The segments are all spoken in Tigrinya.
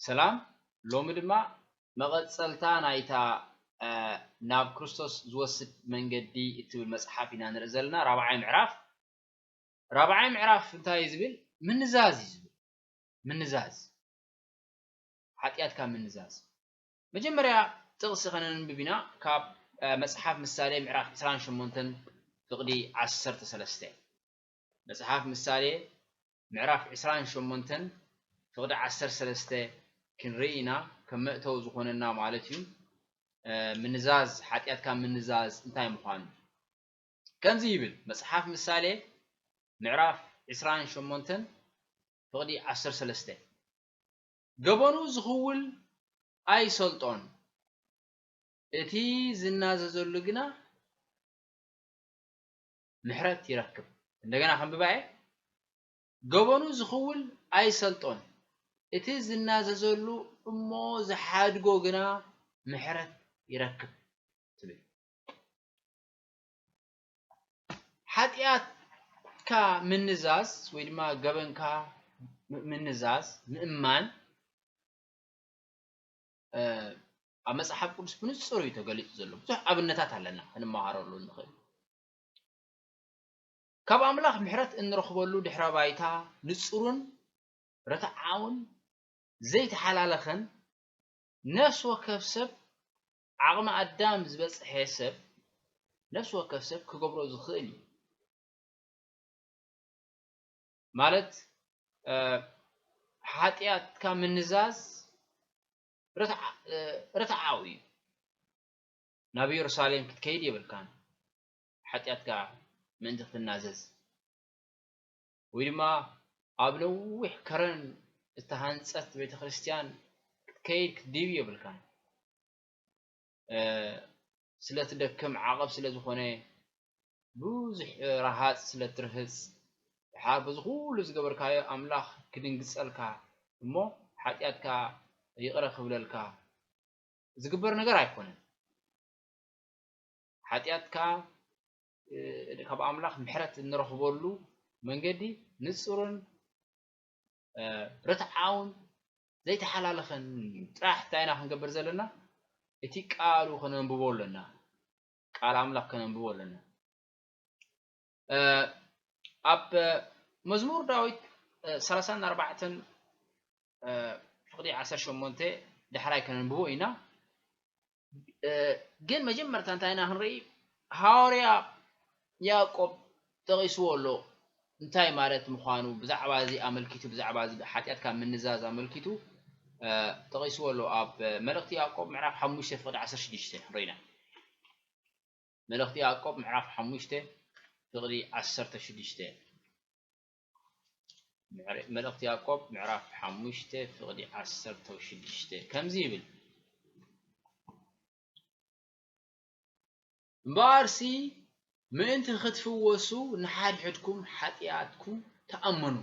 ሰላም፣ ሎሚ ድማ መቐጸልታ ናይታ፣ እ፣ ናብ ክርስቶስ ዝወስድ መንገዲ እትብል መጽሓፍ ኢና ንርኢ ዘለና። ራብዓይ ምዕራፍ፣ ራብዓይ ምዕራፍ እንታይ እዩ ዝብል? ምንዛዝ እዩ ዝብል። ምንዛዝ። ሓጢኣትካ ምንዛዝ። መጀመርያ ጥቕሲ ከነንብብ ኢና፣ ካብ፣ እ፣ መጽሓፍ ምሳሌ ምዕራፍ ዕስራን ሸሞንተን ፍቕዲ ዓሰርተ ሰለስተ። መጽሓፍ ምሳሌ ምዕራፍ ዕስራን ሸሞንተን ፍቕዲ ዓሰርተ ሰለስተ ክንርኢ ኢና፣ ከም መእተዊ ዝኾነና ማለት እዩ። እ፣ ምንዛዝ፣ ሓጢኣትካ ምንዛዝ እንታይ ምዃኑ። ከምዚ ይብል መጽሓፍ ምሳሌ ምዕራፍ ዕስራን ሸሞንተን ፍቕዲ ዓሰርተ ሰለስተ። ገበኑ ዝኽውል ኣይሰልጦን፣ እቲ ዝናዘዘሉ ግና ምሕረት ይረክብ። እንደገና ከንብባ እየ። ገበኑ ዝኽውል ኣይሰልጦን፣ እቲ ዝናዘዘሉ እሞ ዝሓድጎ ግና ምሕረት ይረክብ ትብል። ሓጢኣትካ ምንዛዝ ወይ ድማ ገበንካ ም-፣ ምንዛዝ፣ ምእማን፣ እ፣ ኣብ መጽሓፍ ቅዱስ ብንጹር እዩ ተገሊጹ ዘሎ። ብዙሕ ኣብነታት ኣለና ክንመሃረሉ እንኽእል። ካብ ኣምላኽ ምሕረት እንረኽበሉ ድሕረ ባይታ ንጹርን ርትዓውን ዘይተሓላለኸን፣ ነፍሲ ወከፍ ሰብ፣ ዓቕሚ ኣዳም ዝበጽሐ ሰብ፣ ነፍሲ ወከፍ ሰብ ክገብሮ ዝኽእል እዩ። ማለት፣ እ፣ ሓጢኣትካ ምንዛዝ ርትዓ-፣ እ፣ ርትዓዊ እዩ። ናብ ኢየሩሳሌም ክትከይድ የብልካን፣ ሓጢኣትካ ምእንቲ ክትናዘዝ። ወይ ድማ ኣብ ነዊሕ ከረን እተሃንጸት ቤተ ክርስቲያን ክትከይድ ክትድይብ የብልካን። እ፣ ስለ ትደክም፣ ዓቐብ ስለ ዝኾነ፣ ብዙሕ፣ እ፣ ረሃጽ ስለ ትርህጽ፣ ድሓር በዚ ኩሉ ዝገበርካዮ ኣምላኽ ክድንግጸልካ እሞ ሓጢኣትካ ይቕረ ክብለልካ ዝግበር ነገር ኣይኮነን። ሓጢኣትካ፣ እ፣ ካብ ኣምላኽ ምሕረት እንረኽበሉ መንገዲ ንጹርን፣ እ፣ ርትዓውን ዘይተሓላለኸን ጥራሕ እንታይ ኢና ክንገብር ዘለና? እቲ ቃሉ ከነንብቦ ኣለና። ቃል ኣምላኽ ከነንብቦ ኣለና። እ፣ ኣብ መዝሙር ዳዊት፣ እ፣ ሰላሳን ኣርባዕተን፣ እ፣ ፍቕዲ ዓሰርተ ሸሞንተ ዳሕራይ ከነንብቦ ኢና። እ፣ ግን መጀመርታ እንታይ ኢና ክንርኢ? ሃዋርያ ያዕቆብ ጠቒስዎ ኣሎ። እንታይ ማለት ምዃኑ ብዛዕባ እዚ ኣመልኪቱ፣ ብዛዕባ እዚ ሓጢኣትካ ምንዛዝ ኣመልኪቱ፣ እ፣ ጠቒስዎ ኣሎ። ኣብ መልእኽቲ ያዕቆብ ምዕራፍ ሓሙሽተ ፍቕዲ ዓሰርተ ሽዱሽተ ንርኢ ኢና። መልእኽቲ ያዕቆብ ምዕራፍ ሓሙሽተ ፍቕዲ ዓሰርተ ሽዱሽተ። ምዕረ-፣ መልእኽቲ ያዕቆብ ምዕራፍ ሓሙሽተ ፍቕዲ ዓሰርተ ሽዱሽተ ከምዚ ይብል፣ እምበኣርሲ ምእንቲ ክትፍወሱ ንሓድሕድኩም ሓጢኣትኩም ተኣመኑ፣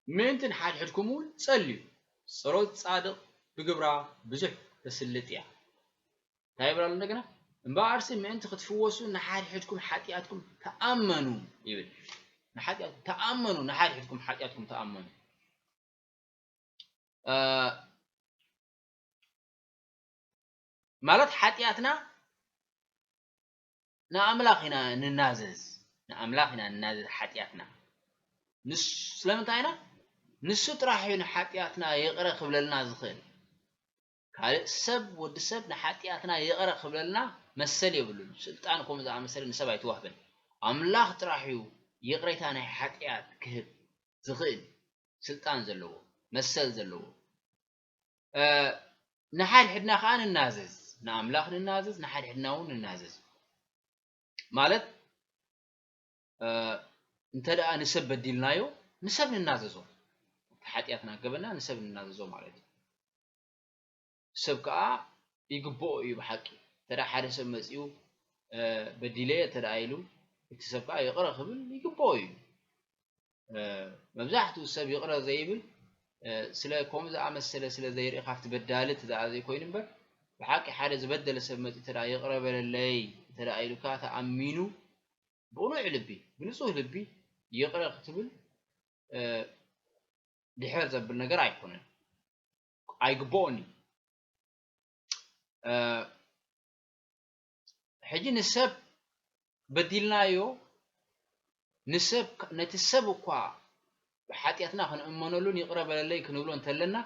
ምእንቲ ንሓድሕድኩም እውን ጸልዩ። ጸሎት ጻድቕ ብግብራ ብዙሕ ተስልጥ እያ። እንታይ ይብል ኣሎ እንደገና? እምበኣርሲ ምእንቲ ክትፍወሱ ንሓድሕድኩም ሓጢኣትኩም ተኣመኑ ይብል። ንሓጢኣት-፣ ተኣመኑ፣ ንሓድሕድኩም ሓጢኣትኩም ተኣመኑ። እ፣ ማለት ሓጢኣትና ንኣምላኽ ኢና ንናዘዝ፣ ንኣምላኽ ኢና ንናዘዝ ሓጢኣትና። ንሱ፣ ስለምንታይ ኢና? ንሱ ጥራሕ እዩ ንሓጢኣትና ይቕረ ክብለልና ዝኽእል። ካልእ ሰብ፣ ወዲ ሰብ ንሓጢኣትና ይቕረ ክብለልና መሰል የብሉን። ስልጣን ከምኡ ዝኣመሰለ ንሰብ ኣይተዋህበን። ኣምላኽ ጥራሕ እዩ ይቕሬታ ናይ ሓጢኣት ክህብ ዝኽእል፣ ስልጣን ዘለዎ፣ መሰል ዘለዎ። እ፣ ንሓድሕድና ከኣ ንናዘዝ፣ ንኣምላኽ ንናዘዝ፣ ንሓድሕድና እውን ንናዘዝ። ማለት፣ እ፣ እንተ ደኣ ንሰብ በዲልናዮ፣ ንሰብ ንናዘዞ። እቲ ሓጢኣትና ገበና ንሰብ ንናዘዞ ማለት እዩ። ሰብ ከኣ ይግብኦ እዩ ብሓቂ። እንተ ደኣ ሓደ ሰብ መጺኡ፣ እ፣ በዲለ እየ እንተ ደኣ ኢሉ፣ እቲ ሰብ ከኣ ይቕረ ክብል ይግብኦ እዩ። እ፣ መብዛሕትኡ ሰብ ይቕረ ዘይብል፣ እ፣ ስለ ከምኡ ዝኣመሰለ ስለ ዘይርኢ ካብቲ በዳሊ እቲ ደኣ ዘይኮይኑ እምበር፣ ብሓቂ ሓደ ዝበደለ ሰብ መጺኡ እንተ ደኣ ይቕረ በለለይ እንተ ደኣ ኢሉካ ተኣሚኑ፣ ብቕኑዕ ልቢ፣ ብንጹህ ልቢ ይቕረ ክትብል፣ እ፣ ድሕር ዘብል ነገር ኣይኮነን። ኣይግብኦን እዩ። ሕጂ ንሰብ በዲልናዮ፣ ንሰብ ነቲ ሰብ እኳ ብሓጢኣትና ክንእመነሉን ይቕረ በለለይ ክንብሎ እንተለና፣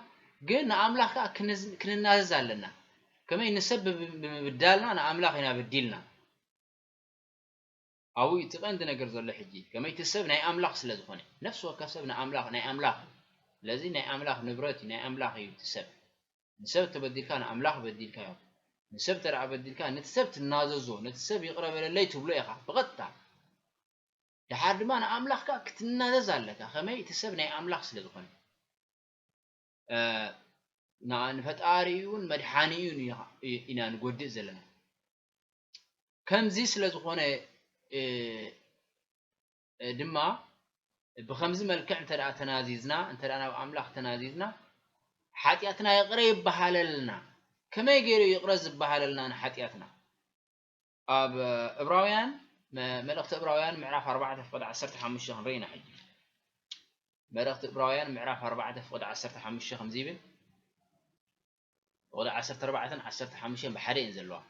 ግን ንኣምላኽ ከኣ ክንናዘዝ ኣለና። ከመይ ንሰብ ብምብዳልና ንኣምላኽ ኢና በዲልና። ኣብኡ እቲ ቀንዲ ነገር ዘሎ ሕጂ ከመይ እቲ ሰብ ናይ ኣምላኽ ስለ ዝኾነ፣ ነፍሲ ወከፍ ሰብ ንኣምላኽ ናይ ኣምላኽ እዩ። ስለዚ ናይ ኣምላኽ ንብረት እዩ፣ ናይ ኣምላኽ እዩ እቲ ሰብ። ንሰብ ተበዲልካ ንኣምላኽ በዲልካ እዮም። ንሰብ ተደኣ በዲልካ ነቲ ሰብ ትናዘዞ፣ ነቲ ሰብ ይቕረ በለለይ ትብሎ ኢኻ ብቐጥታ። ደሓር ድማ ንኣምላኽ ከኣ ክትናዘዝ ኣለካ። ከመይ እቲ ሰብ ናይ ኣምላኽ ስለ ዝኾነ። ንፈጣሪኡን መድሓኒኡን ኢና ንጎድእ ዘለና። ከምዚ ስለ ዝኾነ ድማ ብኸምዚ መልክዕ እንተ ደኣ ተናዚዝና፣ እንተ ደኣ ናብ ኣምላኽ ተናዚዝና፣ ሓጢኣትና ይቕረ ይበሃለልና። ከመይ ገይሩ ይቕረ ዝበሃለልና ንሓጢኣትና? ኣብ እብራውያን፣ መልእኽቲ እብራውያን ምዕራፍ ኣርባዕተ ፍቕዲ ዓሰርተ ሓሙሽተ ክንርኢ ኢና ሕጂ። መልእኽቲ እብራውያን ምዕራፍ ኣርባዕተ ፍቕዲ ዓሰርተ ሓሙሽተ ከምዚ ይብል፣ ፍቕዲ ዓሰርተ ኣርባዕተን ዓሰርተ ሓሙሽተን ብሓደ እየን ዘለዋ።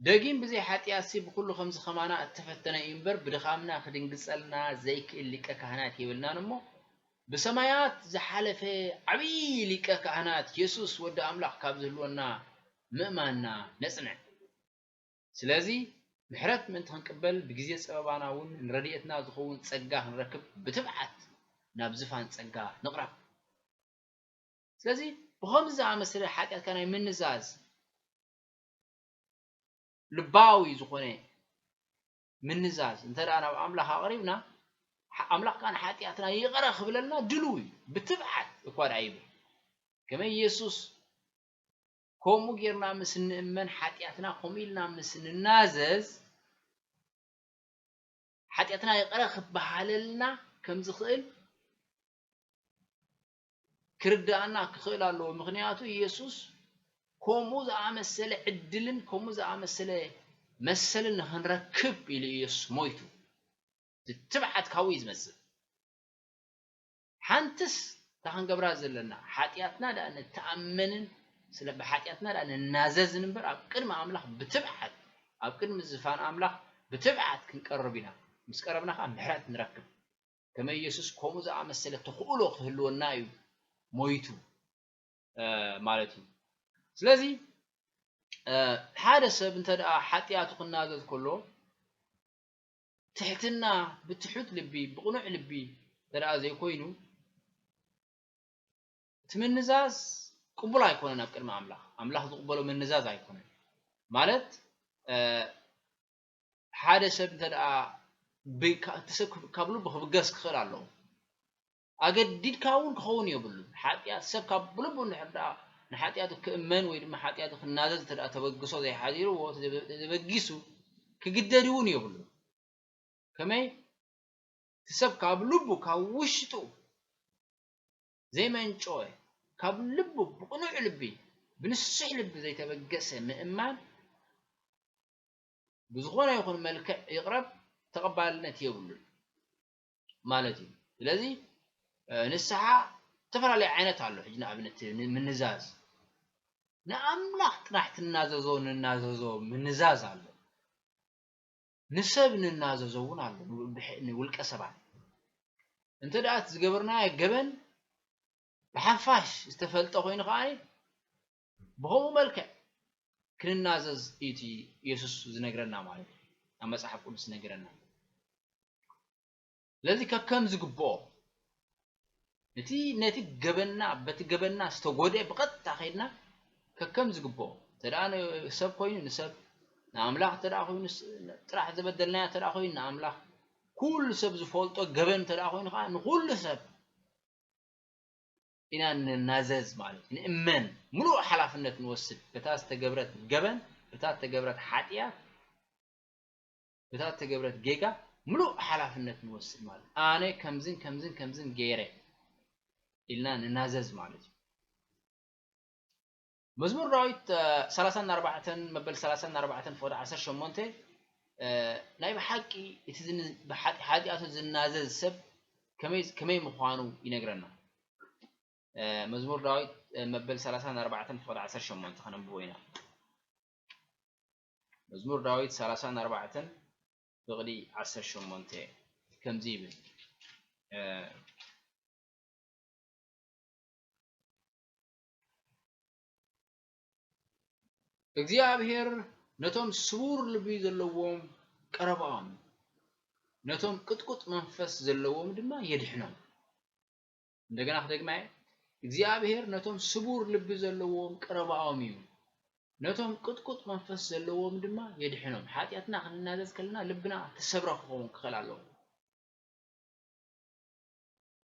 ደጊም ብዘይ ሓጢኣትሲ ብኹሉ ከምዚ ከማና እተፈተነ እዩ እምበር፣ ብድኻምና ክድንግጸልና ዘይክእል ሊቀ ካህናት የብልናን እሞ፣ ብሰማያት ዝሓለፈ ዓብዪ ሊቀ ካህናት የሱስ ወዲ ኣምላኽ ካብ ዝህልወና ምእማንና ነጽንዕ። ስለዚ ምሕረት ምእንቲ ክንቅበል፣ ብግዜ ጸበባና እውን ንረድኤትና ዝኸውን ጸጋ ክንረክብ ብትብዓት ናብ ዝፋን ጸጋ ንቕረብ። ስለዚ ብኸምዚ ዝኣመሰለ ሓጢኣትካ ናይ ምንዛዝ፣ ልባዊ ዝኾነ ምንዛዝ እንተ ደኣ ናብ ኣምላኽ ኣቕሪብና፣ ኣምላኽ ከኣ ንሓጢኣትና ይቕረ ክብለልና ድሉው እዩ። ብትብዓት እኳ ደኣ ይብል። ከመይ የሱስ ከምኡ ጌርና ምስ እንእመን፣ ሓጢኣትና ከምኡ ኢልና ምስ እንናዘዝ፣ ሓጢኣትና ይቕረ ክበሃለልና ከም ዝኽእል ክርድኣና ክኽእል ኣለዎ። ምኽንያቱ የሱስ ከምኡ ዝኣመሰለ ዕድልን ከምኡ ዝኣመሰለ መሰልን ንኽንረክብ ኢሉ እዩ የሱስ ሞይቱ። እቲ ትብዓት ካብኡ እዩ ዝመጽእ። ሓንትስ እታ ክንገብራ ዘለና፣ ሓጢኣትና ደኣ ንተኣመንን ስለ ብሓጢኣትና ደኣ ንናዘዝን እምበር፣ ኣብ ቅድሚ ኣምላኽ ብትብዓት፣ ኣብ ቅድሚ ዝፋን ኣምላኽ ብትብዓት ክንቀርብ ኢና። ምስ ቀረብና ከኣ ምሕረት ንረክብ። ከመይ የሱስ ከምኡ ዝኣመሰለ ተኽእሎ ክህልወና እዩ ሞይቱ ማለት እዩ። ስለዚ ሓደ ሰብ እንተ ደኣ ሓጢኣቱ ክናዘዝ ከሎ፣ ትሕትና፣ ብትሑት ልቢ፣ ብቕኑዕ ልቢ እንተ ደኣ ዘይኮይኑ፣ እቲ ምንዛዝ ቅቡል ኣይኮነን ኣብ ቅድሚ ኣምላኽ። ኣምላኽ ዝቕበሎ ምንዛዝ ኣይኮነን። ማለት ሓደ ሰብ እንተ ደኣ እቲ ሰብ ካብ ልቡ ክብገስ ክኽእል ኣለዎ። ኣገዲድካ እውን ክኸውን የብሉን። ሓጢኣት ሰብ ካብ ልቡ እንድሕር ደኣ ንሓጢኣቱ ክእመን ወይ ድማ ሓጢኣቱ ክናዘዝ እንተ ደኣ ተበግሶ ዘይሓዲርዎ፣ ተበጊሱ ክግደድ እውን የብሉን። ከመይ እቲ ሰብ ካብ ልቡ፣ ካብ ውሽጡ ዘይመንጨወ፣ ካብ ልቡ ብቕኑዕ ልቢ፣ ብንሱሕ ልቢ ዘይተበገሰ ምእማን ብዝኾነ ይኹን መልክዕ ይቕረብ ተቐባልነት የብሉን ማለት እዩ። ስለዚ ንስሓ ዝተፈላለዩ ዓይነት ኣሎ። ሕጂ ንኣብነት ምንዛዝ፣ ንኣምላኽ ጥራሕ ትናዘዞ ንናዘዞ ምንዛዝ ኣሎ። ንሰብ ንናዘዞ እውን ኣሎ፣ ንውልቀ ሰባት። እንተ ደኣ እቲ ዝገበርናዮ ገበን ብሓፋሽ ዝተፈልጠ ኮይኑ ከኣ ብኸምኡ መልክዕ ክንናዘዝ እዩ እቲ የሱስ ዝነግረና ማለት እዩ፣ ኣብ መጽሓፍ ቅዱስ ዝነግረና። ስለዚ ከከም ዝግብኦ፣ እቲ ነቲ ገበንና፣ በቲ ገበንና ዝተጎድአ ብቐጥታ ከይድና ከከም ዝግብኦ፣ እንተ ደኣ ንሰብ ኮይኑ ንሰብ፣ ንኣምላኽ እንተ ደኣ ኮይኑ ጥራሕ ዝበደልናዮ እንተ ደኣ ኮይኑ ንኣምላኽ፣ ኩሉ ሰብ ዝፈልጦ ገበን እንተ ደኣ ኮይኑ ከኣ ንኹሉ ሰብ ኢና ንናዘዝ ማለት እዩ። ንእመን፣ ምሉእ ሓላፍነት ንወስድ። በታ ዝተገብረት ገበን፣ በታ ዝተገብረት ሓጢኣት፣ በታ ዝተገብረት ጌጋ ምሉእ ሓላፍነት ንወስድ ማለት እዩ። ኣነ ከምዝን ከምዝን ከምዝን ገይረ ኢልና ንናዘዝ ማለት እዩ። መዝሙር ዳዊት ሰላሳን ኣርባዕተን መበል ሰላሳን ኣርባዕተን ፍቕዲ ዓሰርተ ሸሞንተ ናይ ብሓቂ እቲ ሓጢኣቱ ዝናዘዝ ሰብ ከመይ ምዃኑ ይነግረና። መዝሙር ዳዊት መበል ሰላሳን ኣርባዕተን ፍቕዲ ዓሰርተ ሸሞንተ ከነንብቦ ኢና። መዝሙር ዳዊት ሰላሳን ኣርባዕተን ፍቕዲ ዓሰርተ ሸሞንተ ከምዚ ይብል። እግዚኣብሔር ነቶም ስቡር ልቢ ዘለዎም ቀረባኦም፣ ነቶም ቅጥቁጥ መንፈስ ዘለዎም ድማ የድሕኖም። እንደገና ክደግማ እግዚኣብሔር ነቶም ስቡር ልቢ ዘለዎም ቀረባኦም እዩ፣ ነቶም ቅጥቁጥ መንፈስ ዘለዎም ድማ የድሕኖም። ሓጢኣትና ክንናዘዝ ከለና ልብና ተሰብረ ክኸውን ክኽእል ኣለዎ።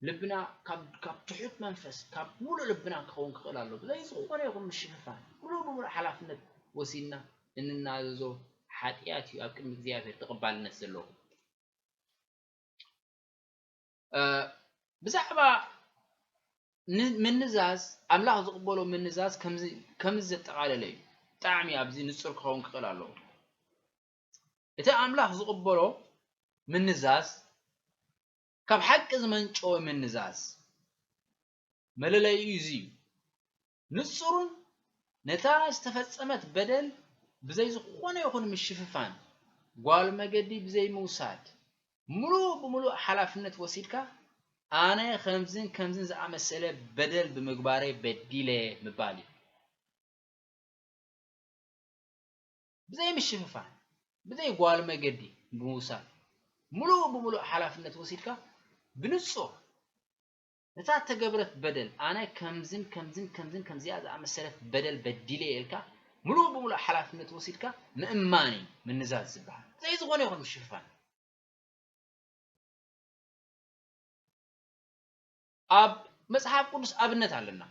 ልብና ካብ ትሑት መንፈስ ካብ ሙሉእ ልብና ክኸውን ክኽእል ኣሎ። ብዘይ ዝኾነ ይኹን ምሽፍፋን ሙሉእ ብሙሉእ ሓላፍነት ወሲድና እንናዘዞ ሓጢኣት እዩ ኣብ ቅድሚ እግዚኣብሔር ተቐባልነት ዘለዎ። ብዛዕባ ምንዛዝ ኣምላኽ ዝቕበሎ ምንዛዝ ከምዚ ዘጠቓለለ እዩ። ብጣዕሚ ኣብዚ ንጹር ክኸውን ክኽእል ኣለዎ። እቲ ኣምላኽ ዝቕበሎ ምንዛዝ ካብ ሓቂ ዝመንጨወ ምንዛዝ መለለይኡ እዚ እዩ። ንጹርን ነታ ዝተፈጸመት በደል ብዘይ ዝኾነ ይኹን ምሽፍፋን፣ ጓል መገዲ ብዘይ ምውሳድ፣ ምሉእ ብምሉእ ሓላፍነት ወሲድካ ኣነ ከምዝን ከምዝን ዝኣመሰለ በደል ብምግባረይ በዲለ ምባል እዩ። ብዘይ ምሽፍፋን ብዘይ ጓል መገዲ ብምውሳድ ምሉእ ብምሉእ ሓላፍነት ወሲድካ ብንጹር ነታ ተገብረት በደል ኣነ ከምዝን ከምዝን ከምዝን ከምዚኣ ዝኣመሰለት በደል በዲለ ኢልካ ምሉእ ብምሉእ ሓላፍነት ወሲድካ ምእማን እዩ ምንዛዝ ዝበሃል። ብዘይ ዝኾነ ይኹን ምሽፍፋን ኣብ መጽሓፍ ቅዱስ ኣብነት ኣለና።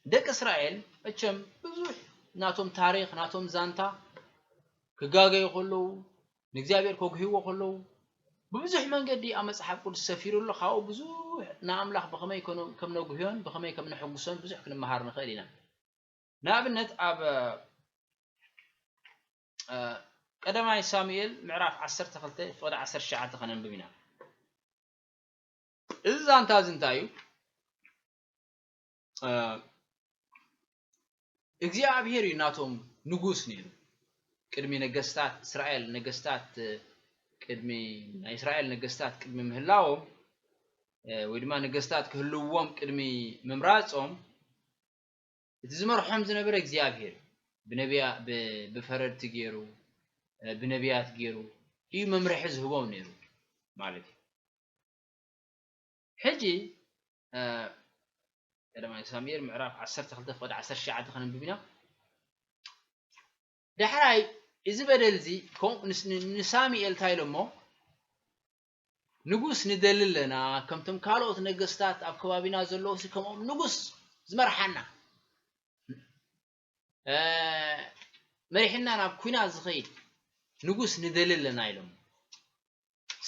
ደቂ እስራኤል መቸም ብዙሕ ናቶም ታሪኽ ናቶም ዛንታ ክጋገዩ ከለዉ ንእግዚኣብሔር ከጉህይዎ ከለዉ ብብዙሕ መንገዲ ኣብ መጽሓፍ ቅዱስ ሰፊሩ ኣሎ። ካብኡ ብዙሕ ንኣምላኽ ብኸመይ ከም ነጉህዮን ብኸመይ ከም ነሐጉሶን ብዙሕ ክንመሃር ንኽእል ኢና። ንኣብነት ኣብ ቀዳማይ ሳሙኤል ምዕራፍ ዓሰርተ ክልተ ፍቕዲ ዓሰርተ ትሽዓተ ከነንብብ ኢና። እዚ ዛንታ እዚ እንታይ እዩ? እግዚኣብሔር እዩ ናቶም ንጉስ ነይሩ። ቅድሚ ነገስታት እስራኤል ነገስታት ቅድሚ ናይ እስራኤል ነገስታት ቅድሚ ምህላዎም ወይ ድማ ነገስታት ክህልውዎም ቅድሚ ምምራጾም እቲ ዝመርሖም ዝነበረ እግዚኣብሔር ብነቢያ ብፈረድቲ ገይሩ ብነቢያት ገይሩ እዩ መምርሒ ዝህቦም ነይሩ ማለት እዩ። ሕጂ ቀዳማይ ሳሙኤል ምዕራፍ ዓሰርተ ክልተ ፍቕዲ ዓሰርተ ትሽዓተ ከነንብብ ኢና። ዳሕራይ እዚ በደል እዚ ንሳሙኤል እንታይ ኢሎሞ ንጉስ ንደሊ ኣለና፣ ከምቶም ካልኦት ነገስታት ኣብ ከባቢና ዘለዉ ሲ ከምኦም ንጉስ ዝመርሓና መሪሕና ናብ ኩናት ዝኸይድ ንጉስ ንደሊ ኣለና ኢሎም።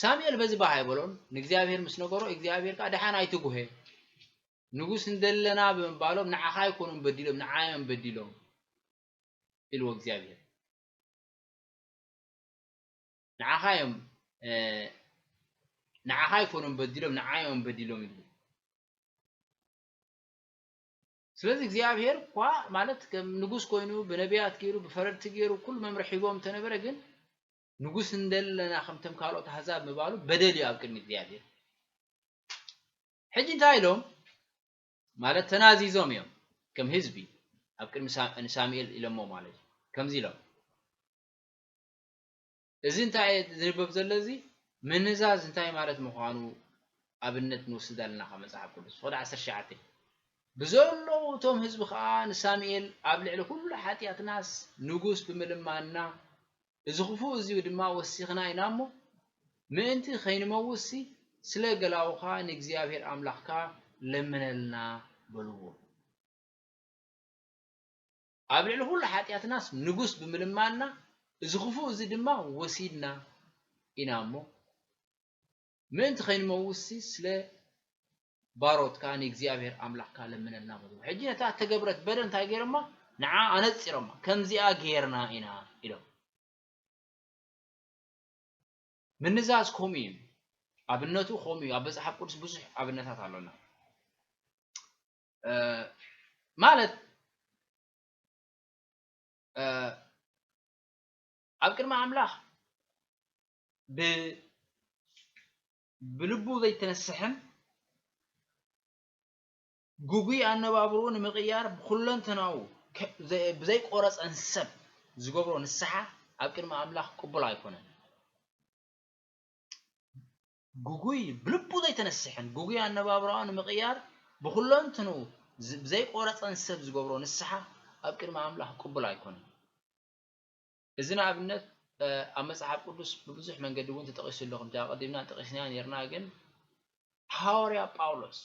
ሳሙኤል በዚ ባህ ኣይበሎን። ንእግዚኣብሔር ምስ ነገሮ እግዚኣብሔር ከዓ ደሓን ኣይትጉሄ፣ ንጉስ ንደሊ ኣለና ብምባሎም ንዓኻ ኣይኮኑን በዲሎም ንዓዮም በዲሎም ኢልዎ እግዚኣብሔር። ንዓኻ እዮም ንዓኻ ኣይኮኑን በዲሎም ንዓዮም በዲሎም ኢሉ። ስለዚ እግዚኣብሔር እኳ ማለት ከም ንጉስ ኮይኑ ብነቢያት ገይሩ ብፈረድቲ ገይሩ ኩሉ መምርሒ ሂቦም እንተነበረ ግን ንጉስ እንደለና ከምቶም ካልኦት ኣህዛብ ምባሉ በደል እዩ ኣብ ቅድሚ እግዚኣብሔር። ሕጂ እንታይ ኢሎም ማለት ተናዚዞም እዮም ከም ህዝቢ ኣብ ቅድሚ ንሳሙኤል ኢሎሞ ማለት እዩ ከምዚ ኢሎም እዚ እንታይ ዝንበብ ዘሎ እዚ ምንዛዝ እንታይ ማለት ምዃኑ ኣብነት ንወስድ ኣለና ካብ መጽሓፍ ቅዱስ ፍቕዲ ዓሰርተ ትሽዓተ ብዘለዉ እቶም ህዝቢ ከዓ ንሳሙኤል ኣብ ልዕሊ ኩሉ ሓጢኣትናስ ንጉስ ብምልማንና እዚ ክፉእ እዚ ድማ ወሲኽና ኢና እሞ ምእንቲ ከይንመውሲ ስለ ገላውኻ ንእግዚኣብሔር ኣምላኽካ ለምነልና በልዎ። ኣብ ልዕሊ ኩሉ ሓጢኣትናስ ንጉስ ብምልማንና እዚ ክፉእ እዚ ድማ ወሲድና ኢና እሞ ምእንቲ ከይንመውሲ ስለ ባሮትካ ንእግዚኣብሔር ኣምላኽካ ለምነልና በልዎ። ሕጂ ነታ እተገብረት በደል እንታይ ገይሮማ? ንዓ ኣነጺሮማ። ከምዚኣ ገይርና ኢና ኢሎም። ምንዛዝ ከምኡ እዩ። ኣብነቱ ከምኡ እዩ። ኣብ መጽሓፍ ቅዱስ ብዙሕ ኣብነታት ኣሎና። እ፣ ማለት እ፣ ኣብ ቅድሚ ኣምላኽ ብ- ብልቡ ዘይተነስሐን ግጉይ ኣነባብርኡ ንምቕያር ብኩለንተናኡ ከ- ዘ- ብዘይቆረፀን ሰብ ዝገብሮ ንስሓ ኣብ ቅድሚ ኣምላኽ ቅቡል ኣይኮነን። ግጉይ ብልቡ ዘይተነስሐን ግጉይ ኣነባብራኡ ንምቕያር ብኩለንትንኡ ዝ- ብዘይቆረፀን ሰብ ዝገብሮ ንስሓ ኣብ ቅድሚ ኣምላኽ ቅቡል ኣይኮነን። እዚ ንኣብነት እ፣ ኣብ መጽሓፍ ቅዱስ ብብዙሕ መንገዲ እውን ተጠቒሱ ኣሎ። ከምቲ ኣቐዲምና ጠቒስናዮ ነርና፣ ግን ሃዋርያ ጳውሎስ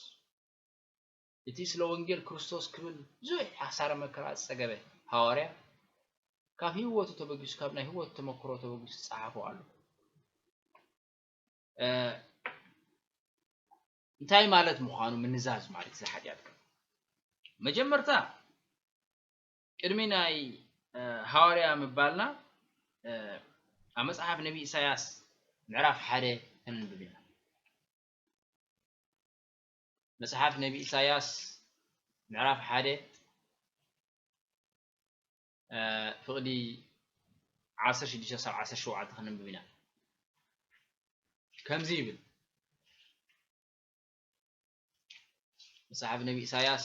እቲ ስለ ወንጌል ክርስቶስ ክብል ብዙሕ ሓሳረ መከራ ዝጸገበ ሃዋርያ ካብ ህይወቱ ተበጊሱ ካብ ናይ ህይወቱ ተመክሮ ተበጊሱ ዝጸሓፎ ኣሎ። እ፣ እንታይ ማለት ምዃኑ ምንዛዝ ማለት እዚ ሓጢኣት ከ መጀመርታ ቅድሚ ናይ እ፣ ሃዋርያ ምባልና እ፣ ኣብ መጽሓፍ ነቢ ኢሳያስ ምዕራፍ ሓደ ከነንብብ ኢና። መጽሓፍ ነቢ ኢሳያስ ምዕራፍ ሓደ እ፣ ፍቕዲ ዓሰርተ ሽዱሽተ ክሳብ ዓሰርተ ሸውዓተ ከነንብብ ኢና። ከምዚ ይብል። መጽሓፍ ነቢ ኢሳያስ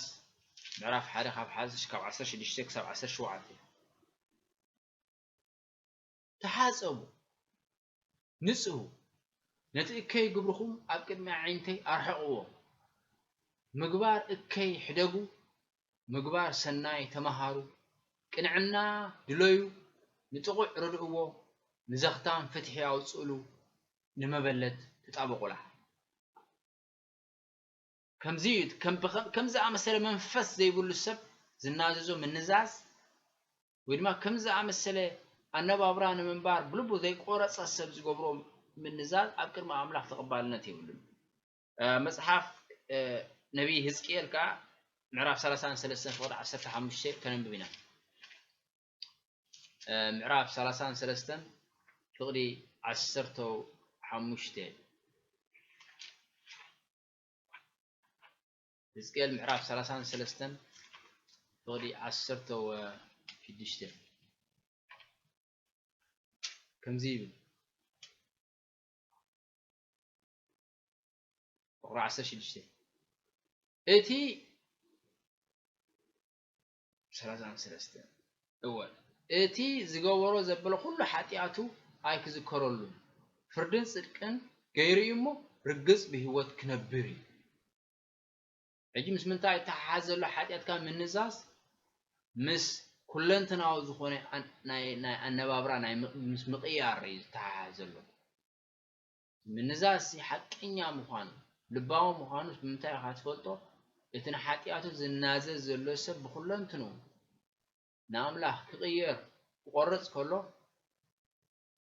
ምዕራፍ ሓደ ካብ ሓደ ካብ ዓሰርተ ሽዱሽተ ክሳብ ዓሰርተ ሸውዓተ። ተሓጸቡ፣ ንጽሁ፣ ነቲ እከይ ግብርኹም ኣብ ቅድሚ ኣዒንተይ ኣርሕቕዎ። ምግባር እከይ ሕደጉ፣ ምግባር ሰናይ ተመሃሩ፣ ቅንዕና ድለዩ፣ ንጥቑዕ ርድእዎ፣ ንዘኽታም ፍትሒ ኣውጽእሉ፣ ንመበለት ተጣበቑላ። ከምዚ እዩ፣ ከም ብኸም- ከም ዝኣመሰለ መንፈስ ዘይብሉ ሰብ ዝናዘዞ ምንዛዝ፣ ወይ ድማ ከም ዝኣመሰለ ኣነባብራ ንምንባር ብልቡ ዘይቆረጸ ሰብ ዝገብሮ ምንዛዝ ኣብ ቅድሚ ኣምላኽ ተቐባልነት የብሉን። እ፣ መጽሓፍ እ፣ ነቢይ ህዝቅኤል ከኣ ምዕራፍ ሰላሳን ሰለስተን ፍቕዲ ዓሰርተ ሓሙሽተ ከነንብብ ኢና። እ፣ ምዕራፍ ሰላሳን ሰለስተን ፍቕዲ ዓሰርተ ሓሙሽተ። ህዝቅኤል ምዕራፍ ሰላሳን ሰለስተን ፍቕዲ ዓሰርተ ሽዱሽተ ከምዚ ይብል። ፍቕዲ ዓሰርተ ሽዱሽተ እቲ ሰላሳን ሰለስተን እወ፣ እቲ ዝገበሮ ዘበለ ኩሉ ሓጢኣቱ ኣይክዝከረሉን፣ ፍርድን ጽድቅን ገይሩ እዩ እሞ፣ ርግጽ ብህይወት ክነብር እዩ። ሕጂ ምስ ምንታይ ይተሓሓዝ ዘሎ ሓጢኣትካ ምንዛዝ? ምስ ኩለንተናዊ ዝኾነ ኣን- ናይ ናይ ኣነባብራ ናይ ም- ምስ ምቕያር እዩ ዝተሓሓዝ ዘሎ። ምንዛዝሲ ሓቀኛ ምዃኑ ልባዊ ምዃኑስ ብምንታይ ኢኻ ትፈልጦ? እቲ ንሓጢኣቱ ዝናዘዝ ዘሎ ሰብ ብኹለንትንኡ ንኣምላኽ ክቕየር ክቖርጽ ከሎ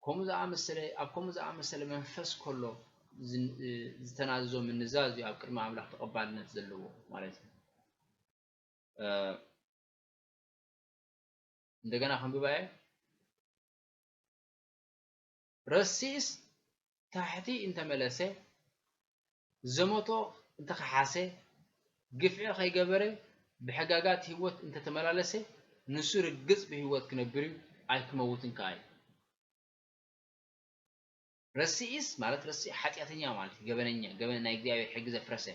ከምኡ ዝኣመሰለ ኣብ ከምኡ ዝኣመሰለ መንፈስ ከሎ ዝን- ዝተናዘዞ ምንዛዝ እዩ ኣብ ቅድሚ ኣምላኽ ተቐባልነት ዘለዎ ማለት እዩ። እ፣ እንደገና ከንብባ እየ። ረሲእስ ታሕቲ እንተመለሰ፣ ዘመቶ እንተኸሓሰ፣ ግፍዒ ከይገበረ፣ ብሕጋጋት ህይወት እንተተመላለሰ፣ ንሱ ርግጽ ብህይወት ክነብር እዩ፣ ኣይክመውትን ከኣ እዩ። ረሲእስ ማለት ረሲእ ሓጢኣተኛ ማለት እዩ፣ ገበነኛ፣ ገበን ናይ እግዚኣብሔር ሕጊ ዘፍረሰ።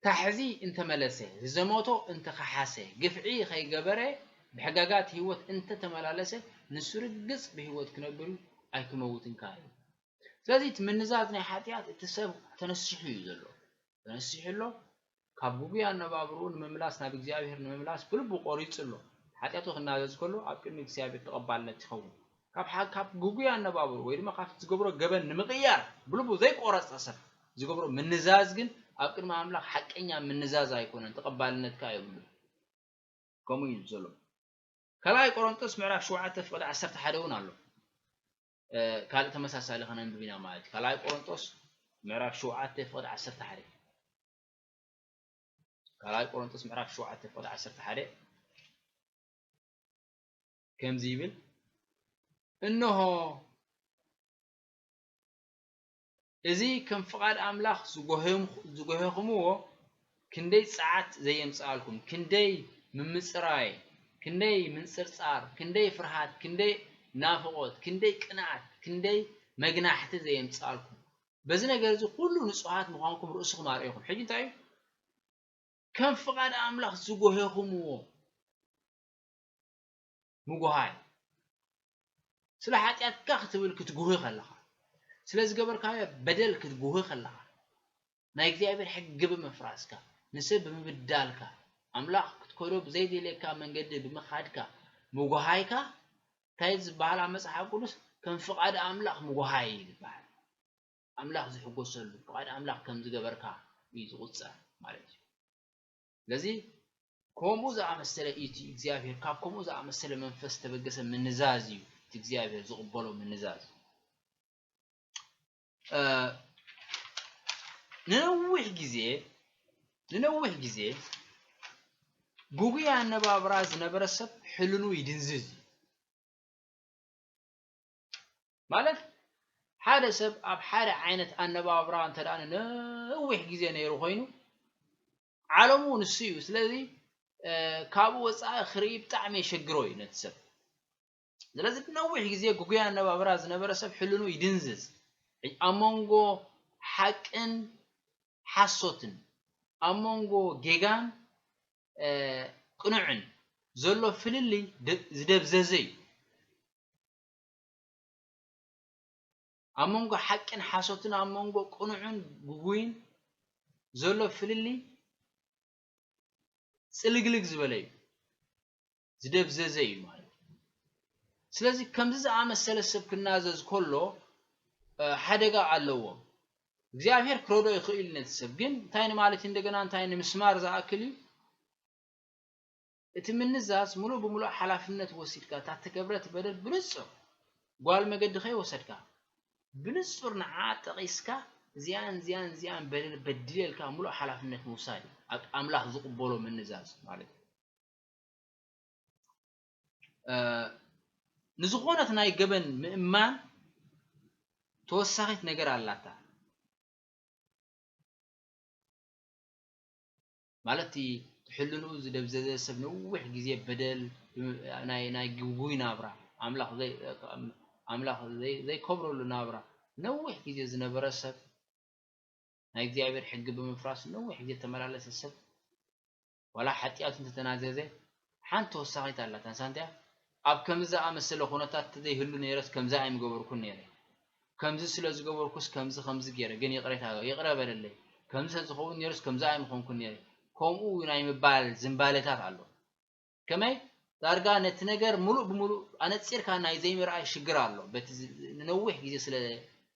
ታሕዚ እንተመለሰ፣ ዝዘመቶ እንተኸሓሰ፣ ግፍዒ ከይገበረ፣ ብሕጋጋት ህይወት እንተተመላለሰ፣ ንሱ ርግጽ ብህይወት ክነብር እዩ፣ ኣይክመውትን ከኣ እዩ። ስለዚ እቲ ምንዛዝ ናይ ሓጢኣት እቲ ሰብ ተነሲሑ እዩ ዘሎ። ተነሲሑ ኣሎ። ካብ ግጉይ ኣነባብርኡ ንምምላስ፣ ናብ እግዚኣብሔር ንምምላስ ብልቡ ቆሪጹ ኣሎ። ሓጢኣቱ ክናዘዝ ከሎ ኣብ ቅድሚ እግዚኣብሔር ተቐባልነት ይኸውን። ካብ ሓ- ካብ ግጉይ ኣነባብርኡ ወይ ድማ ካብቲ ዝገብሮ ገበን ንምቕያር ብልቡ ዘይቆረጸ ሰብ ዝገብሮ ምንዛዝ ግን ኣብ ቅድሚ ኣምላኽ ሓቀኛ ምንዛዝ ኣይኮነን፣ ተቐባልነት ከኣ የብሉን። ከምኡ እዩ ዘሎ። ካልኣይ ቆሮንጦስ ምዕራፍ ሸውዓተ ፍቕዲ ዓሰርተ ሓደ እውን ኣሎ። እ፣ ካልእ ተመሳሳሊ ከነንብብ ኢና ማለት እዩ። ካልኣይ ቆሮንጦስ ምዕራፍ ሸውዓተ ፍቕዲ ዓሰርተ ሓደ። ካልኣይ ቆሮንጦስ ምዕራፍ ሸውዓተ ፍቕዲ ዓሰርተ ሓደ ከምዚ ይብል፣ እንሆ እዚ ከም ፍቓድ ኣምላኽ ዝጎሄም-፣ ዝጎሄኹምዎ ክንደይ ጸዓት ዘየምጽኣልኩም፣ ክንደይ ምምጽራይ፣ ክንደይ ምንጽርጻር፣ ክንደይ ፍርሃት፣ ክንደይ ናፍቖት፣ ክንደይ ቅንኣት፣ ክንደይ መግናሕቲ ዘየምጽኣልኩም። በዚ ነገር እዚ ኩሉ ንጹሃት ምዃንኩም ርእስኹም ኣርእኹም። ሕጂ እንታይ እዩ? ከም ፍቓድ ኣምላኽ ዝጎሄኹምዎ ምጉሃይ። ስለ ሓጢኣትካ ክትብል ክትጉህ ከለኻ፣ ስለ ዝገበርካዮ በደል ክትጉህ ከለኻ፣ ናይ እግዚኣብሔር ሕጊ ብምፍራስካ፣ ንሰብ ብምብዳልካ፣ ኣምላኽ ክትከዶ ብዘይደልየካ መንገዲ ብምኻድካ፣ ምጉሃይካ፣ እንታይ ዝበሃል ኣብ መጽሓፍ ቅዱስ? ከም ፍቓድ ኣምላኽ ምጉሃይ እዩ ዝበሃል። ኣምላኽ ዝሕጎሰሉ፣ ፍቓድ ኣምላኽ ከም ዝገበርካ እዩ ዝቑጸር ማለት እዩ። ስለዚ ከምኡ ዝኣመሰለ እዩ እቲ እግዚኣብሔር፣ ካብ ከምኡ ዝኣመሰለ መንፈስ ዝተበገሰ ምንዛዝ እዩ እቲ እግዚኣብሔር ዝቕበሎ ምንዛዝ። እ፣ ንነዊሕ ግዜ፣ ንነዊሕ ግዜ ግጉይ ኣነባብራ ዝነበረ ሰብ ሕልኑ ይድንዝዝ እዩ። ማለት ሓደ ሰብ ኣብ ሓደ ዓይነት ኣነባብራ እንተ ደኣ ንነዊሕ ግዜ ነይሩ ኮይኑ ዓለሙ ንሱ እዩ። ስለዚ፣ እ፣ ካብኡ ወጻኢ ክርኢ ብጣዕሚ የሸግሮ እዩ ነቲ ሰብ። ስለዚ ንነዊሕ ግዜ ግጉይ ኣነባብራ ዝነበረ ሰብ ሕልኑ ይድንዝዝ። ኣብ መንጎ ሓቅን ሓሶትን፣ ኣብ መንጎ ጌጋን፣ እ፣ ቅኑዕን ዘሎ ፍልልይ ደ-፣ ዝደብዘዘ እዩ። ኣብ መንጎ ሓቅን ሓሶትን፣ ኣብ መንጎ ቅኑዕን ግጉይን ዘሎ ፍልልይ ጽልግልግ ዝበለ እዩ፣ ዝደብዘዘ እዩ ማለት እዩ። ስለዚ ከምዚ ዝኣመሰለ ሰብ ክናዘዝ ከሎ፣ እ፣ ሓደጋ ኣለዎ። እግዚኣብሔር ክረድኦ ይኽእል እዩ ነቲ ሰብ። ግን እንታይ ንማለት እዩ? እንደገና እንታይ ንምስማር ዝኣክል እዩ? እቲ ምንዛዝ ምሉእ ብምሉእ ሓላፍነት ወሲድካ፣ እታ እተገብረት በደል ብንጹር፣ ጓል መገዲ ከይወሰድካ፣ ብንጹር ንዓ ጠቒስካ፣ እዚኣን፣ እዚኣን፣ እዚኣን በደል በዲለ ኢልካ ምሉእ ሓላፍነት ምውሳድ እዩ። ኣብ ኣምላኽ ዝቕበሎ ምንዛዝ ማለት እዩ። እ፣ ንዝኾነት ናይ ገበን ምእማን ተወሳኺት ነገር ኣላታ። ማለት እቲ ሕልንኡ ዝደብዘዘ ሰብ ነዊሕ ግዜ በደል፣ ናይ፣ ናይ ግጉይ ናብራ፣ ኣምላኽ ዘይ-፣ ኣምላኽ ዘይ-፣ ዘይከብረሉ ናብራ ነዊሕ ግዜ ዝነበረ ሰብ፣ ናይ እግዚኣብሔር ሕጊ ብምፍራስ ነዊሕ ግዜ ተመላለሰ ሰብ፣ ዋላ ሓጢኣቱ እንተተናዘዘ፣ ሓንቲ ተወሳኺት ኣላታ። ንሳ እንታይ እያ? ኣብ ከምዚ ዝኣመሰለ ኩነታት ተዘይህሉ ነይረስ ከምዚ ኣይምገበርኩን ነይረ። ከምዚ ስለ ዝገበርኩስ ከምዚ ከምዚ ገይረ፣ ግን ይቕሬታ፣ ይቕረ በለለይ። ከምዚ ተዝኸውን ነይሩስ ከምዚ ኣይምኾንኩን ነይረ። ከምኡ ናይ ምባል ዝንባለታት ኣሎ። ከመይ? ዳርጋ ነቲ ነገር ምሉእ ብምሉእ ኣነጺርካ ናይ ዘይምርኣይ ሽግር ኣሎ። በቲ ዝ-፣ ንነዊሕ ግዜ ስለ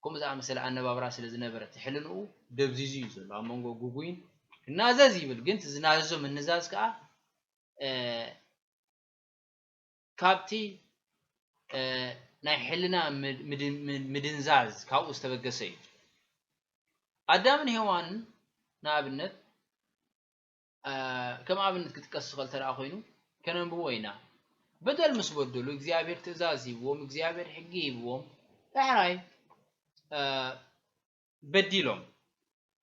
ከምኡ ዝኣመሰለ ኣነባብራ ስለ ዝነበረ፣ እቲ ሕልንኡ ደብዚዙ እዩ ዘሎ። ኣብ መንጎ ግጉይን ክናዘዝ ይብል፣ ግን እቲ ዝናዘዞ ምንዛዝ ከኣ፣ እ፣ ካብቲ፣ እ፣ ናይ ሕልና ምድ-፣ ምድ-፣ ምድ-፣ ምድንዛዝ ካብኡ ዝተበገሰ እዩ። ኣዳምን ሄዋንን ንኣብነት፣ እ፣ ከም ኣብነት ክጥቀስ ዝኽእል እንተ ደኣ ኮይኑ፣ ከነንብቦ ኢና። በደል ምስ በደሉ፣ እግዚኣብሔር ትእዛዝ ሂብዎም፣ እግዚኣብሔር ሕጊ ሂብዎም፣ ዳሕራይ፣ እ፣ በዲሎም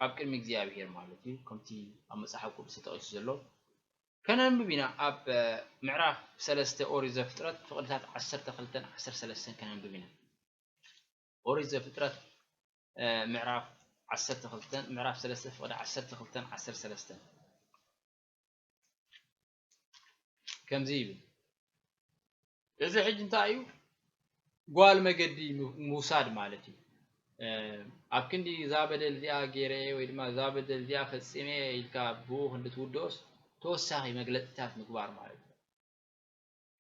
ኣብ ቅድሚ እግዚኣብሔር ማለት እዩ። ከምቲ ኣብ መጽሓፍ ቅዱስ ተጠቒሱ ዘሎ ከነንብብ ኢና። ኣብ፣ እ፣ ምዕራፍ ሰለስተ ኦሪት ዘፍጥረት ፍቕድታት ዓሰርተ ክልተን ዓሰርተ ሰለስተን ከነንብብ ኢና። ኦሪት ዘፍጥረት፣ እ፣ ምዕራፍ ዓሰርተ ክልተን፣ ምዕራፍ ሰለስተ ፍቕዲ ዓሰርተ ክልተን ዓሰርተ ሰለስተን ከምዚ ይብል። እዚ ሕጂ እንታይ እዩ? ጓል መገዲ ም-፣ ምውሳድ ማለት እዩ። እ፣ ኣብ ክንዲ እዛ በደል እዚኣ ገይረ እየ ወይ ድማ እዛ በደል እዚኣ ፈጺመ እየ ኢልካ ብኡ ክንዲ ትውድኦስ ተወሳኺ መግለጺታት ምግባር ማለት እዩ።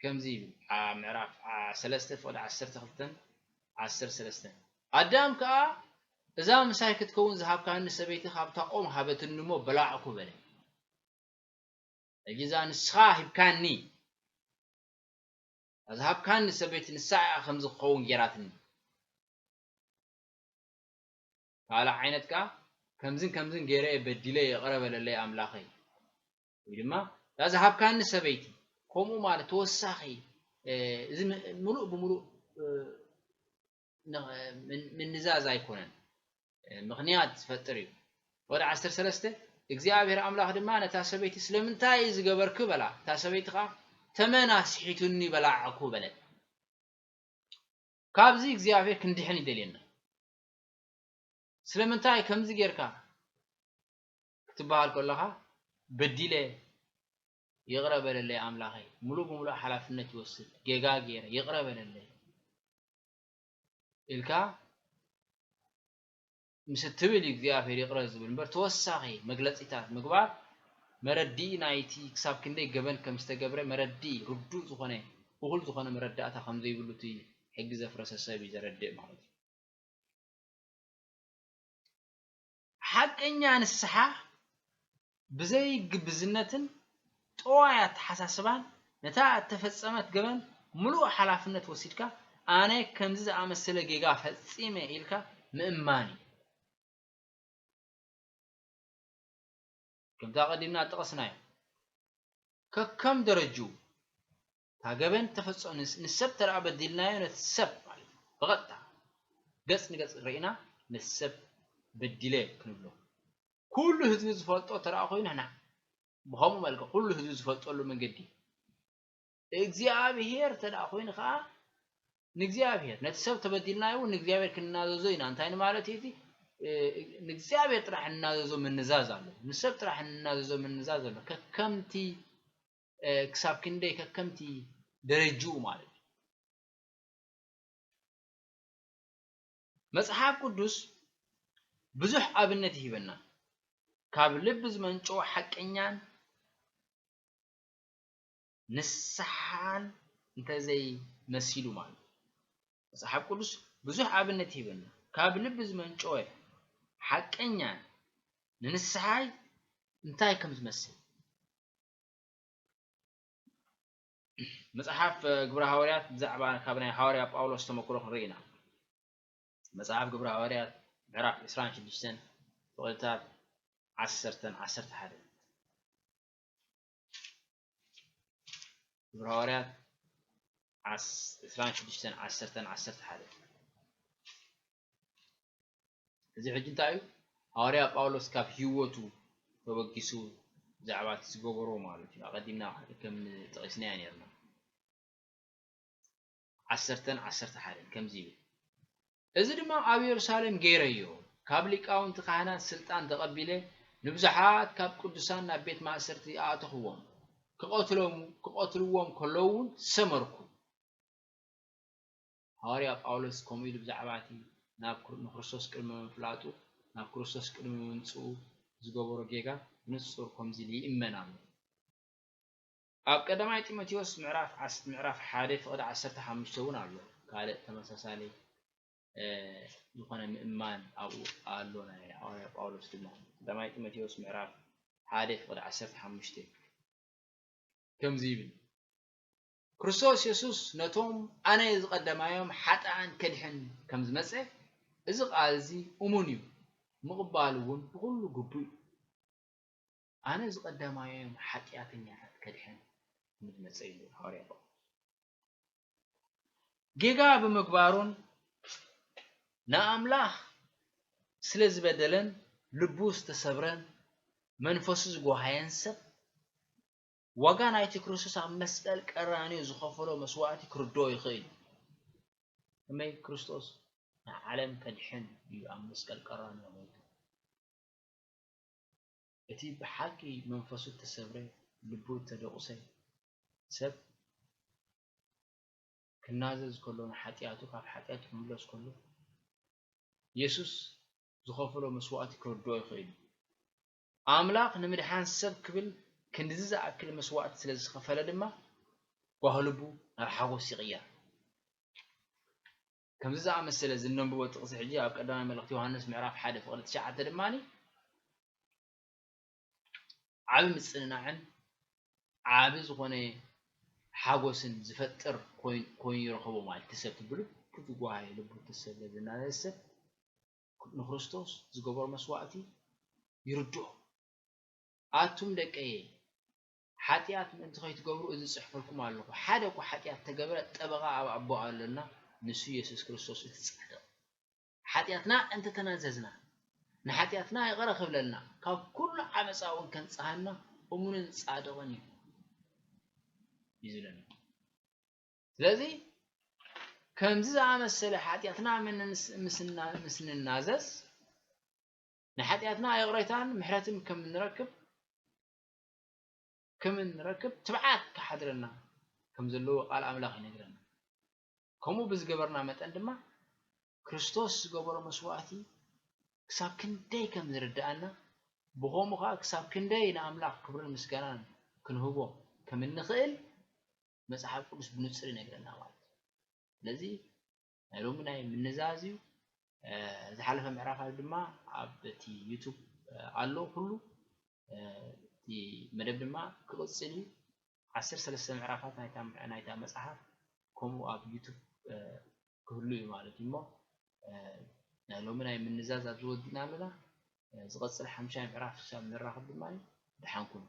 ከምዚ ይብል፣ ኣብ ምዕራፍ፣ ዓ-፣ ሰለስተ ፍቕዲ ዓሰርተ ክልተን ዓሰርተ ሰለስተን፣ ኣዳም ከኣ እዛ ምሳይ ክትከውን ዝሃብካኒ ሰበይቲ ካብታ ኦም ሃበትኒ እሞ በላዕኩ በለ። ሕጂ እዛ ንስኻ ሂብካኒ፣ እዛ ዝሃብካኒ ሰበይቲ ንሳ እያ ከምዚ ክኸውን ጌራትኒ። ካልእ ዓይነት ከኣ ከምዝን ከምዝን ገይረ እየ በዲለ፣ ይቕረ በለለይ ኣምላኸይ። ወይ ድማ እዛ ዝሃብካኒ ሰበይቲ፣ ከምኡ ማለት ተወሳኺ፣ እ፣ እዚ ም-፣ ምሉእ ብምሉእ፣ እ፣ ን-፣ ምን-፣ ምንዛዝ ኣይኮነን። ምኽንያት ዝፈጥር እዩ። ወደ ዓሰርተ ሰለስተ እግዚኣብሔር ኣምላኽ ድማ ነታ ሰበይቲ ስለምንታይ ዝገበርክ በላ። እታ ሰበይቲ ኸዓ ተመን ኣስሒቱኒ በላዕኩ በለት። ካብዚ እግዚኣብሔር ክንድሕን ይደልየና። ስለምንታይ ከምዚ ጌርካ ክትበሃል ከለኻ በዲለ ይቕረ በለለይ ኣምላኸይ፣ ሙሉእ ብሙሉእ ሓላፍነት ይወስድ፣ ጌጋ ገይረ ይቕረ በለለይ ኢልካ ምስ እትብል እዩ እግዚኣብሔር ይቕረ ዝብል እምበር ተወሳኺ መግለጺታት ምግባር መረድኢ ናይቲ ክሳብ ክንደይ ገበን ከም ዝተገብረ መረድኢ ርዱእ ዝኾነ እኹል ዝኾነ መረዳእታ ከም ዘይብሉ እቲ ሕጊ ዘፍረሰ ሰብ እዩ ዘረድእ ማለት እዩ። ሓቀኛ ንስሓ ብዘይ ግብዝነትን ጥዋይ ኣተሓሳስባን ነታ እተፈጸመት ገበን ምሉእ ሓላፍነት ወሲድካ ኣነ ከምዚ ዝኣመሰለ ጌጋ ፈጺመ ኢልካ ምእማን እዩ። ከምቲ ኣቐዲምና ዝጠቐስናዮ ከከም ደረጅኡ እታ ገበን ተፈጸ ንሰብ ተረኣ በዲልናዮ ነቲ ሰብ ማለት እዩ ብቐጥታ ገጽ ንገጽ ርኢና ነቲ ሰብ በዲለ ክንብሎ ኩሉ ህዝቢ ዝፈልጦ ተረኣ ኮይኑ ንሕና ብኸምኡ መልክዕ ኩሉ ህዝቢ ዝፈልጠሉ መንገዲ እግዚኣብሔር ተደኣ ኮይኑ ከዓ ንእግዚኣብሔር ነቲ ሰብ ተበዲልናዮ እውን ንእግዚኣብሔር ክንናዘዞ ኢና እንታይ ንማለት እዩ እቲ ንእግዚኣብሔር ጥራሕ እንናዘዞ ምንዛዝ ኣሎ ንሰብ ጥራሕ እንናዘዞ ምንዛዝ ኣሎ ከከምቲ ክሳብ ክንደይ ከከምቲ ደረጅኡ ማለት እዩ መጽሓፍ ቅዱስ ብዙሕ ኣብነት ይህበና ካብ ልቢ ዝመንጨወ ሓቀኛን ንስሓን እንተዘይ መሲሉ ማለት መጽሓፍ ቅዱስ ብዙሕ ኣብነት ይህበና ካብ ልቢ ዝመንጨወ ሓቀኛን ንንስሓይ እንታይ ከም ዝመስል መጽሓፍ ግብረ ሃዋርያት ብዛዕባ ካብ ናይ ሃዋርያ ጳውሎስ ተመክሮ ክንርኢ ኢና መጽሓፍ ግብረ ሃዋርያት ምዕራፍ ዕስራን ሽዱሽተን ፍቕድታት ዓሰርተን ዓሰርተ ሓደ ግብረ ሃዋርያት ዕስራን ሽዱሽተን ዓሰርተን ዓሰርተ ሓደ እዚ ሕጂ እንታይ እዩ ሃዋርያ ጳውሎስ ካብ ህይወቱ ተበጊሱ ብዛዕባ እቲ ዝገበሮ ማለት እዩ ኣቐዲምና ከም ጠቒስናዮ ነርና ዓሰርተን ዓሰርተ ሓደን ከምዚ ይብል እዚ ድማ ኣብ የሩሳሌም ገይረዮ ካብ ሊቃውንቲ ካህናት ስልጣን ተቐቢለ ንብዙሓት ካብ ቅዱሳን ናብ ቤት ማእሰርቲ ኣእተኽዎም ክቐትሎም ክቐትልዎም ከለዉ እውን ሰመርኩ ሃዋርያ ጳውሎስ ከምኡ ኢሉ ብዛዕባ እቲ ናብ ንክርስቶስ ቅድሚ ምፍላጡ ናብ ክርስቶስ ቅድሚ ምምፅኡ ዝገበሮ ጌጋ ብንፁር ከምዚ ኢሉ ይእመን ኣሎ ኣብ ቀዳማይ ጢሞቴዎስ ምዕራፍ ዓስ- ምዕራፍ ሓደ ፍቕዲ ዓሰርተ ሓሙሽተ እውን ኣሎ። ካልእ ተመሳሳሊ እ፣ ዝኾነ ምእማን ኣብኡ ኣሎ ናይ ሃዋርያ ጳውሎስ ድማ። ቀዳማይ ጢሞቴዎስ ምዕራፍ ሓደ ፍቕዲ ዓሰርተ ሓሙሽተ ከምዚ ይብል ክርስቶስ የሱስ ነቶም ኣነ ዝቐደማዮም ሓጥኣን ከድሕን ከም ዝመጸ እዚ ቃል እዚ እሙን እዩ፣ ምቕባል እውን ብኹሉ ግቡእ እዩ። ኣነ ዝቐዳማዮም ሓጢኣተኛታት ከድሕን ንዝመጸ ኢሉ ሃዋርያ ጳውሎስ ጌጋ ብምግባሩን ንኣምላኽ ስለ ዝበደለን ልቡ ዝተሰብረን መንፈሱ ዝጎሃየን ሰብ ዋጋ ናይቲ ክርስቶስ ኣብ መስቀል ቀራንዮ ዝኸፈሎ መስዋእቲ ክርድኦ ይኽእል እዩ። ከመይ ክርስቶስ ንዓለም ከድሕን እዩ ኣብ መስቀል ቀራንዮ ሞይቱ። እቲ ብሓቂ መንፈሱ እተሰብረ፣ ልቡ እተደቑሰ ሰብ ክናዘዝ ከሎ፣ ንሓጢኣቱ ካብ ሓጢኣቱ ክምለስ ከሎ፣ የሱስ ዝኸፈሎ መስዋእቲ ክርድኦ ይኽእል እዩ። ኣምላኽ ንምድሓን ሰብ ክብል ክንድዚ ዝኣክል መስዋእቲ ስለ ዝኸፈለ ድማ፣ ጓሂ ልቡ ናብ ሓጎስ ይቕየር። ከምዚ ዝኣመሰለ እዚ እነንብቦ ጥቕሲ ሕጂ ኣብ ቀዳማይ መልእኽቲ ዮሃንስ ምዕራፍ ሓደ ፍቕዲ ትሽዓተ ድማ ዓቢ ምጽንናዕን ዓቢ ዝኾነ ሓጎስን ዝፈጥር ኮይኑ ይረኸቦ ማለት እቲ ሰብ ብልቡ ዝጓሃየ ልቡ እቲ ሰብ ለዝናዘዝ ሰብ ንክርስቶስ ዝገበሮ መስዋእቲ ይርድኦ ኣቱም ደቀየ ሓጢኣት ምእንቲ ከይትገብሩ እዚ ጽሕፈልኩም ኣለኹ ሓደ እኳ ሓጢኣት ተገበረ ጠበቓ ኣብ ኣቦ ኣለና ንሱ የሱስ ክርስቶስ እቲ ጻድቕ ሓጢኣትና እንተተናዘዝና ንሓጢኣትና ይቕረ ክብለልና፣ ካብ ኩሉ ዓመፃ እውን ከንፅሃና እሙንን ፃድቕን እዩ እዩ ዝብለና። ስለዚ ከምዚ ዝኣመሰለ ሓጢኣትና ምስ ንናዘዝ ንሓጢኣትና ይቕሬታን ምሕረትን ከም እንረክብ ከም እንረክብ ትብዓት ክሓድረና ከም ዘለዎ ቃል ኣምላኽ ይነግረና። ከምኡ ብዝገበርና መጠን ድማ ክርስቶስ ዝገበሮ መስዋእቲ ክሳብ ክንደይ ከም ዝርድኣና፣ ብኸምኡ ከዓ ክሳብ ክንደይ ንኣምላኽ ክብርን ምስጋናን ክንህቦ ከም እንኽእል መጽሓፍ ቅዱስ ብንጹር ይነግረና ማለት እዩ። ስለዚ ናይ ሎሚ ናይ ምንዛዝ እዩ። ዝሓለፈ ምዕራፋት ድማ ኣብ እቲ ዩቱብ ኣሎ ኩሉ። እቲ መደብ ድማ ክቕጽል እዩ። ዓሰርተ ሰለስተ ምዕራፋት ናይታ መጽሓፍ ከምኡ ኣብ ዩቱብ ክህሉ እዩ ማለት እዩ። እሞ ናይ ሎሚ ናይ ምንዛዝ ኣብዚ ወዲእና ኣለና። ዝቐጽል ሓምሻይ ምዕራፍ ክሳብ ንራኸብ ድማ ደሓን ኩኑ።